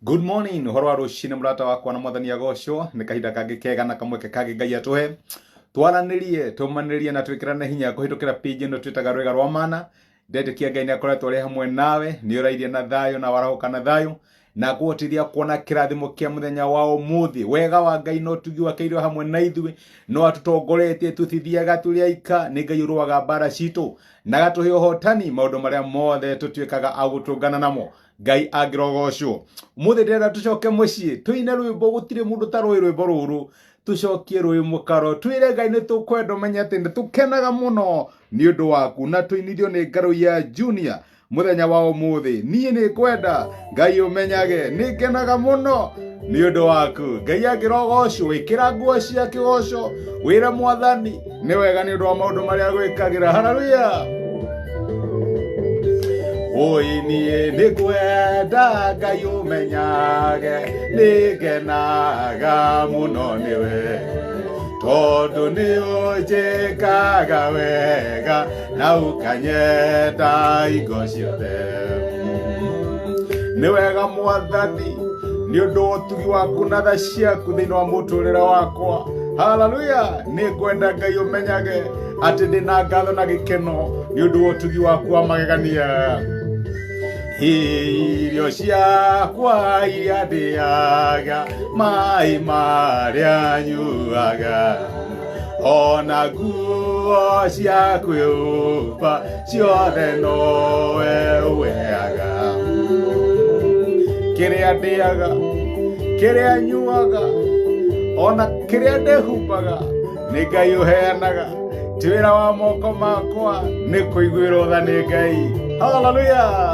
Good morning, ũhoro wa rũcinĩ mũrata wakwa na mwathani agocwo. Nĩ kahinda kangĩ kega na kamweke kangĩ Ngai atũhe twaranĩrie, tũmanĩrie na twĩkĩrane hinya kũhĩtũkĩra page ĩno twĩtaga Rwĩga rwa Mana. Ndetĩkia Ngai nĩ akoretwo arĩ hamwe nawe, nĩ ũrairie na thayũ na warahũka na thayũ na kũhotithia kuona kĩrathimo kĩa mũthenya wa ũmũthĩ. Wega wa Ngai na ũtugi wake irĩ hamwe na ithuĩ, no atũtongoretie, tũtithiaga tũrĩ aika. Nĩ Ngai ũrũaga mbara citũ na agatũhe ũhotani maũndũ marĩa mothe tũtuĩkaga a gũtũngana namo. Ngai angĩrogocwo. Mũthĩ ndĩrenda tũcoke mũciĩ tũine rwĩmbo, gũtirĩ mũndũ tarũĩ rwĩmbo rũrũ. Tũcokie rũĩ mũkaro, twĩre Ngai nĩ tũkwenda, ũmenye atĩ nĩ tũkenaga mũno nĩ ũndũ waku, na tũinithio nĩ Ngarũiya Junior mũthenya wa ũmũthĩ. Niĩ nĩ ngwenda Ngai ũmenyage nĩ ngenaga mũno nĩ ũndũ waku. Ngai angĩrogocwo, ĩkĩra nguo cia kĩgoco, wĩre mwathani nĩ wega nĩ ũndũ wa maũndũ marĩa gwĩkagĩra. Haleluya! Oi niĩ nĩ ngwenda Ngai ũmenyage nĩ ngenaga mũno nĩwe, tondũ nĩ ũnjĩkaga wega na ũkanyenda hingo ciothe. Nĩ wega mwathani nĩ ũndũ wa ũtugi waku na tha ciaku thĩinĩ wa mũtũrĩre wakwa. Haleluya! Nĩ ngwenda Ngai ũmenyage atĩ ndĩ na ngatho na gĩkeno nĩ ũndũ wa ũtugi waku wa magegania. Irio ciakwa iria ndĩaga, maĩ marĩa nyuaga, ona nguo cia kwĩhumba, ciothe nowe ũheaga. Kĩrĩa ndĩaga, kĩrĩa nyuaga, ona kĩrĩa ndĩhumbaga, nĩ Ngai ũheanaga. Ti wĩra wa moko makwa, nĩ kũiguĩrwo tha nĩ Ngai. Haleluya!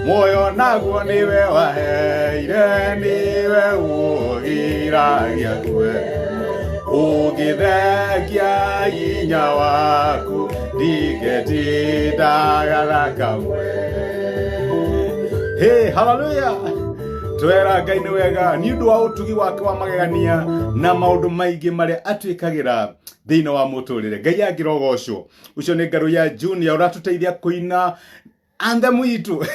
Muoyo naguo nĩwe waheire, nĩwe ũgiragia kue. Ũngĩthengia hinya waku, ndingetindaga kamwe. Hey, haleluya! Twera Ngai nĩ wega nĩ ũndũ wa ũtugi wake wa magegania na maũndũ maingĩ marĩa atwĩkagĩra thĩinĩ wa mũtũrĩre. Ngai angĩrogocwo. Ũcio nĩ Ngarũ ya Junior ũratũteithia kũina anthem itũ,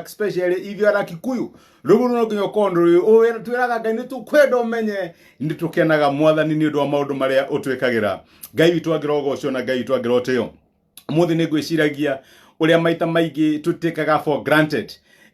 especially ithuĩ ara Kikuyu. Rĩu no nginya ũkorwo nĩ twĩraga Ngai nĩ tũkwenda ũmenye nĩ tũkenaga mwathani nĩ ũndũ wa maũndũ marĩa ũtwĩkagĩra. Ngai witũ angĩrogocwo na Ngai witũ angĩrotĩo. Ũmũthĩ nĩ ngwĩciragia ũrĩa maita maingĩ tũtĩkaga for granted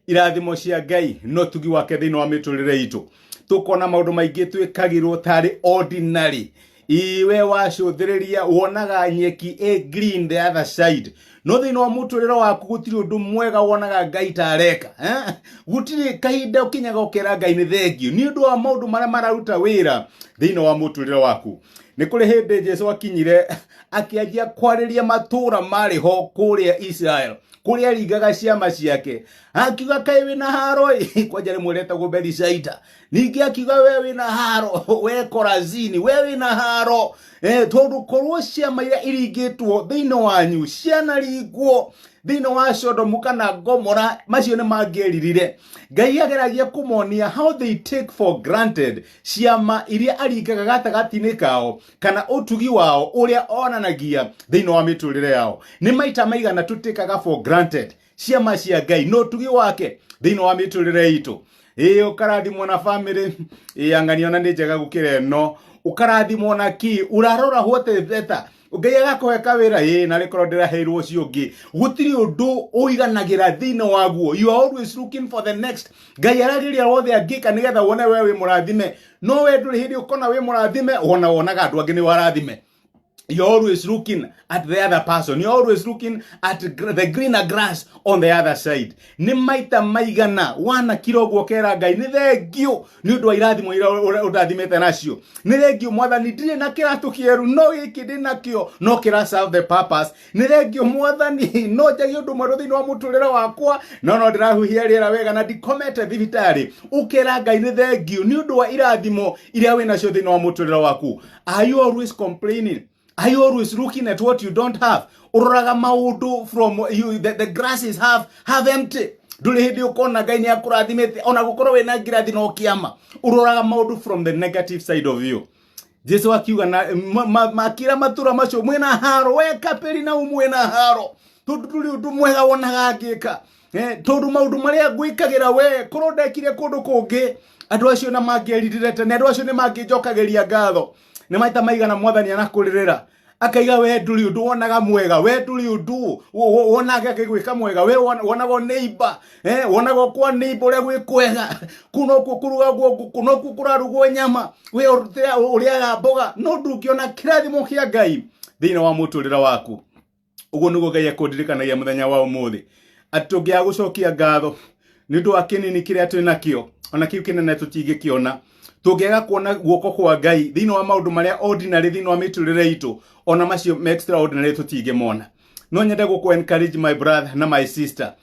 irathimo cia Ngai na ũtugi wake thĩinĩ wa mĩtũrĩre itũ. Tũkona maũndũ maingĩ twĩkagĩrwo tarĩ ordinary. Iwe wacũthĩrĩria wonaga nyeki ĩ green the other side, no thĩinĩ wa mũtũrĩre waku gũtirĩ ũndũ mwega wonaga Ngai ta areka, eh? Gũtirĩ kahinda ũkinyaga ũkera Ngai nĩ thengio nĩ ũndũ wa maũndũ marĩa mararuta wĩra thĩinĩ wa mũtũrĩre waku. Nĩ kũrĩ hĩndĩ Jesu akinyire akĩanjia kwarĩria matũũra marĩ ho kũrĩa Israel, kũrĩa aringaga ciama ciake, akiuga kaĩ wĩna haro ĩ, kwanja rĩmwe retagwo Bethisaida. Ningĩ akiuga we wĩna haro, we Korazini, we wĩna haro, tondũ korwo ciama iria iringĩtwo thĩinĩ wanyu cianaringwo thĩinĩ wa Sodomu kana Gomora, macio nĩ mangĩeririre. Ngai ageragia kũmonia how they take for granted ciama iria aringaga gatagatĩ-inĩ kao, kana ũtugi wao ũrĩa onanagia thĩinĩ wa mĩtũrĩre yao. Nĩ maita maigana tũtĩkaga for granted ciama cia Ngai na ũtugi wake thĩinĩ wa mĩtũrĩre itũ. Ĩĩ, ũkarathimwo na famĩlĩ, ĩĩ ang'ania ona nĩ njega gũkĩra ĩno, ũkarathimwo na kĩ, ũrarora what is better. Ngai agakũhe kawĩra, ĩĩ na rĩkorwo ndĩraheirwo ũcio ũngĩ. Gũtirĩ ũndũ ũiganagĩra thĩinĩ waguo, you are always looking for the next. Ngai arageria wothe angĩka nĩgetha wone we wĩ mũrathime, no we ndũrĩ hĩndĩ ũkona wĩ mũrathime, wona wonaga andũ angĩ nĩ warathime. You're always looking at the other person. You're always looking at the greener grass on the other side. Nĩ maita maigana wanakira ũguo ũkera Ngai nĩ thengio nĩ ũndũ wa irathimo iria ũndathimĩte nacio. Nĩ thengio mwathani, ndirĩ na kĩratũ kĩerũ, no gĩkĩ ndĩ nakĩo no kĩra serve the purpose. Nĩ thengio mwathani, no njagie ũndũ mwerũ thĩinĩ wa mũtũrĩre wakwa, no ndĩrahuhia rĩera wega na ndikomete thibitarĩ. Ũkera Ngai nĩ thengio nĩ ũndũ wa irathimo iria wĩ nacio thĩinĩ wa mũtũrĩre waku. Are you always complaining? Are you always looking at what you don't have? Ũroraga maũndũ from you, the grass is half empty. Ndũrĩ hĩndĩ ũkona Ngai nĩ akũrathimĩte, ona gũkorwo wĩna ngirathi no kĩama. Ũroraga maũndũ from the negative side of you. Jesu akiuga na makĩra matũra macio mwĩna haro, we Kaperinaumu mwĩna haro, tondũ ndũrĩ ũndũ mwega wonaga angĩka. Tondũ maũndũ marĩa ngwĩkagĩra we korwo ndekire kũndũ kũngĩ, andũ acio na mangĩeririre tene, andũ acio nĩ mangĩnjokagĩria ngatho. Nĩ maita maigana mwathani anakũrĩrĩra akaiga we ndũrĩ ũndũ wonaga mwega, we ndũrĩ ũndũ wonaga akĩgwĩka mwega, we wonaga o neighbor, wonaga o kwa neighbor ũrĩa gwĩ kwega, kũu nokuo kũrugagwo ngũkũ, nokuo kũrarugwo nyama, we ũrĩaga mboga, no ndũngĩona kĩrathimo kĩa Ngai thĩinĩ wa mũtũrĩre waku. Ũguo nĩguo Ngai ekũndirikanagia mũthenya wa ũmũthĩ, atĩ tũngĩaga gũcokia ngatho nĩ ũndũ wa kĩnini kĩrĩa twĩ nakĩo, ona kĩu kĩnene tũtingĩkĩona. Tũngĩaga kuona guoko kwa Ngai thĩinĩ wa maũndũ marĩa ordinary thĩinĩ wa mĩtũrĩre itũ, ona macio me extraordinary tũtingĩmona. No nyende gũkũ encourage my brother na my sister,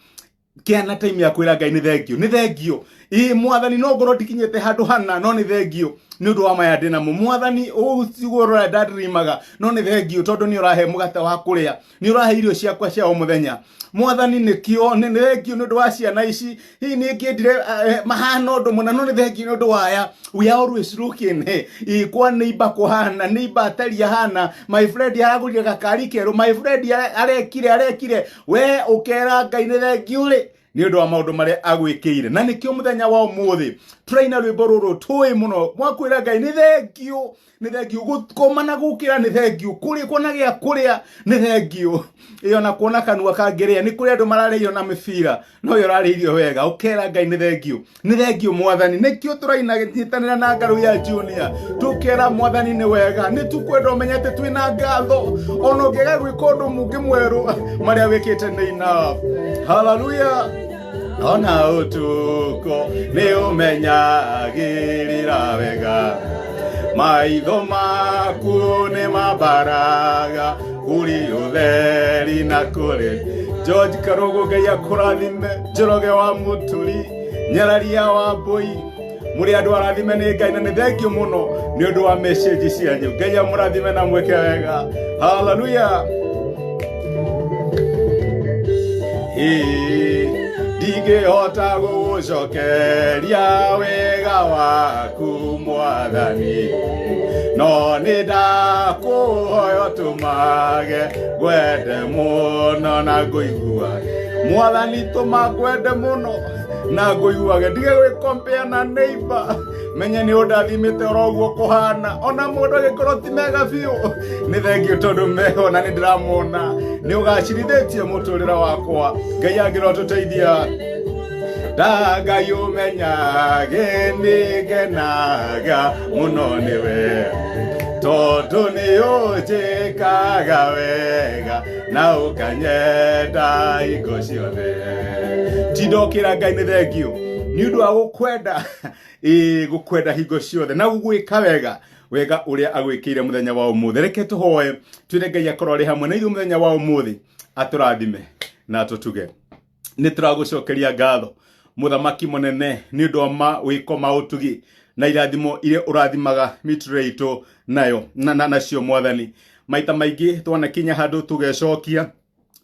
kĩana time ya kwĩra Ngai nĩ thengio, nĩ thengio. Ĩ mwathani, no ngorwo ndikinyĩte handũ hana, no nĩ thengio nĩ ũndũ wa maya ndĩ namo. Mwathani, ũũ tiguo ũrĩa ndandirimaga, no nĩ thengio tondũ nĩ ũrahe mũgate wa kũrĩa, nĩ ũrahe irio ciakwa cia o mũthenya. Mwathani, nĩkĩo nĩ thengio nĩ ũndũ wa ciana ici, hihi nĩ ngĩendire mahana ũndũ mũna, no nĩ thengio nĩ ũndũ wa aya. We are always looking, kwa neighbor kũhana, neighbor atariĩ ahana, my friend aragũrire gakari kerũ, my friend arekire, arekire. We ũkera Ngai nĩ thengio rĩ nĩ ũndũ wa maũndũ marĩa agwĩkĩire. Na nĩkĩo mũthenya wa ũmũthĩ tũraina rwĩmbo rũrũ tũĩ mũno, mwakwĩra Ngai nĩ thengio, nĩ thengio. Gũkoma na gũkĩra nĩ thengio, kũrĩa kuona gĩa kũrĩa nĩ thengio, ĩyo na kuona kanua kangĩrĩa. Nĩ kũrĩ andũ mararĩio na mĩbira, no yo ũrarĩirio wega, ũkera Ngai nĩ thengio, nĩ thengio mwathani. Nĩkĩo tũraina nyitanĩra na Ngarũ ya Junior, tũkera mwathani nĩ wega. Nĩ tũkwenda ũmenye atĩ twĩna ngatho, ona ũngĩaga gwĩka ũndũ mũngĩ mwerũ, marĩa wĩkĩte nĩ enough. Hallelujah. Ona ũtukũ nĩ ũmenyagĩrĩra wega, maitho maku nĩ mambaraga kũrĩ ũtheri na kũrĩ. George Karogo, Ngai akũrathime. Njoroge wa Mũturi, Nyararia wa Mbũi, mũrĩ andũ arathime nĩ Ngai, na nĩ thengio mũno nĩ ũndũ wa message cianyu. Ngai amũrathime na mwĩke wega. Hallelujah. Ĩĩ, ndingĩhota gũgũcokeria wega waku mwathani, no nĩ ndakũhoya ũtũmage ngwende mũno na ngũiguage. Mwathani, tũma ngwende mũno na ngũiguage, ndige gwĩkompea na neighbor, menye nĩ ũndathimĩte oro ũguo kũhana, ona mũndũ agĩkorwo ti mega biũ, nĩ thengio tondũ meho na nĩ ndĩramona nĩ ũgacirithĩtie mũtũrĩre wakwa. Ngai angĩrotũteithia. Ngai ũmenyage nĩ ngenaga mũno nĩwe, tondũ nĩ ũnjĩkaga wega na ũkanyenda hingo ciothe. Tindokĩra Ngai nĩ thengio nĩ ũndũ wa gũkwenda, ĩĩ, gũkwenda hingo ciothe na gũgwĩka wega, wega ũrĩa agwĩkĩire mũthenya wa ũmũthĩ. Reke tũhoe twĩre Ngai akorwo arĩ hamwe na ithuĩ mũthenya wa ũmũthĩ, atũrathime na atũtuge. Nĩ tũragũcokeria ngatho, mũthamaki mũnene, nĩ ũndũ wa mawĩko ma ũtugi na irathimo iria ũrathimaga mĩtũrĩre itũ nayo nacio. Mwathani, maita maingĩ twanakinya handũ tũgecokia,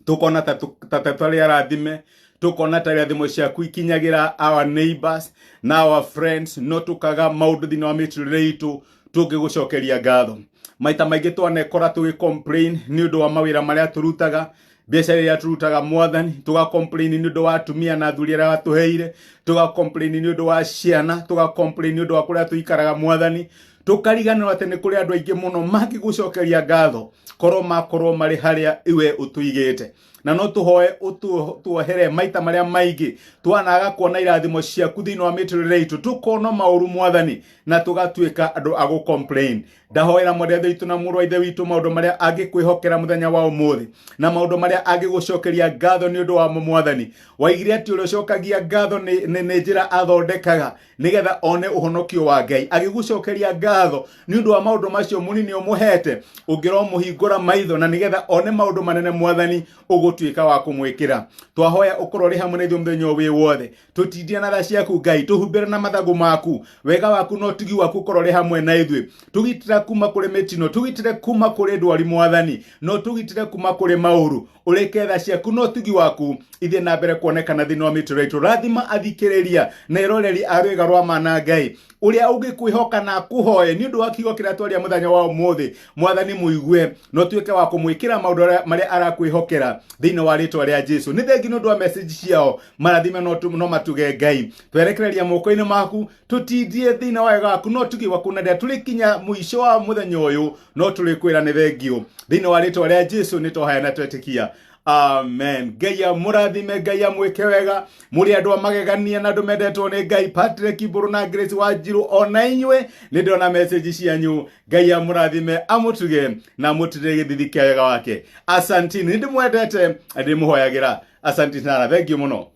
tukona ta tũtarĩ arathime, tukona ta irathimo ciaku ikinyagĩra our neighbors na our friends, no tukaga maũndũ thĩinĩ wa mĩtũrĩre itũ tũngĩgũcokeria ngatho. Maita maingĩ twanekora tũgĩ complain nĩ ũndũ wa mawĩra marĩa tũrutaga, biacara iria tũrutaga, mwathani, tũga complain nĩ ũndũ wa atumia na athuri arĩa watũheire, tũga complain nĩ ũndũ wa ciana, tũga complain nĩ ũndũ wa kũrĩa tũikaraga, mwathani, tũkariganĩrwo atĩ nĩ kũrĩ andũ aingĩ mũno mangĩgũcokeria ngatho korwo makorwo marĩ harĩa iwe ũtũigĩte. Na no tũhoe ũtuohere maita marĩa maingĩ twanaga kuona irathimo ciaku thĩinĩ wa mĩtũrĩre itũ, tũkona maũru, mwathani, na tũgatuĩka andũ a gũ complain. Ndahoera mwarĩ wa ithe witũ na mũrũ wa ithe witũ maũndũ marĩa angĩkwĩhokera mũthenya wa ũmũthĩ na maũndũ marĩa angĩgũcokeria ngatho nĩ ũndũ wamo. Mwathani, waigire atĩ ũrĩa ũcokagia ngatho nĩ njĩra athondekaga nĩgetha one ũhonokio wa Ngai. Agĩgũcokeria ngatho nĩ ũndũ wa maũndũ macio mũnini ũmũhete, ũngĩromũhingũra maitho na nĩgetha one maũndũ manene, mwathani, ũgũtuĩka wa kũmwĩkĩra. Twahoya ũkorwo ũrĩ hamwe na ithuĩ mũthenya ũyũ wĩ wothe. Tũtindie na tha ciaku, Ngai, tũhumbĩre na mathagu maku. Wega waku na ũtugi waku ũkorwo ũrĩ hamwe na ithuĩ. Tũgitĩre kuma kũrĩ mĩtino, tũgitĩre kuma kũrĩ ndwari, mwathani, no tũgitĩre kuma kũrĩ maũru. Ũreke tha ciaku na ũtugi waku ithiĩ na mbere kuonekana thĩinĩ wa mĩtũrĩre itũ. Rathima athikĩrĩria na eroreri a rwĩga rwa mana, Ngai, ũrĩa ũngĩkwĩhoka na akũhoe. Tũhoe nĩ ũndũ wa kiugo kĩrĩa twaria mũthenya wa ũmũthĩ. Mwathani mũigue na ũtuĩke wa kũmwĩkĩra maũndũ marĩa arakwĩhokera thĩinĩ wa rĩtwa rĩa Jesu. Nĩ thengi nĩ ũndũ wa message ciao, marathime no matuge Ngai. Twerekereria moko-inĩ maku, tũtindie thĩinĩ wa wega waku no tuge waku na rĩrĩa tũrĩkinya mũico wa mũthenya ũyũ no tũrĩkwĩra nĩ thengio. Thĩinĩ wa rĩtwa rĩa Jesu nĩ twahoya na twetĩkia. Amen. Ngai amũrathime, Ngai amwĩke wega. Mũrĩ andũ a magegania na andũ mendetwo nĩ Ngai. Patrick Mbũrũ na Grace Wanjiru, ona inyuĩ nĩ ndona message cianyu. Ngai amũrathime, amũtuge na amũtirĩre gĩthithi kĩa wega wake. Asantini, nĩ ndĩmwendete na ndĩmũhoyagĩra. Asante sana, thank you mũno.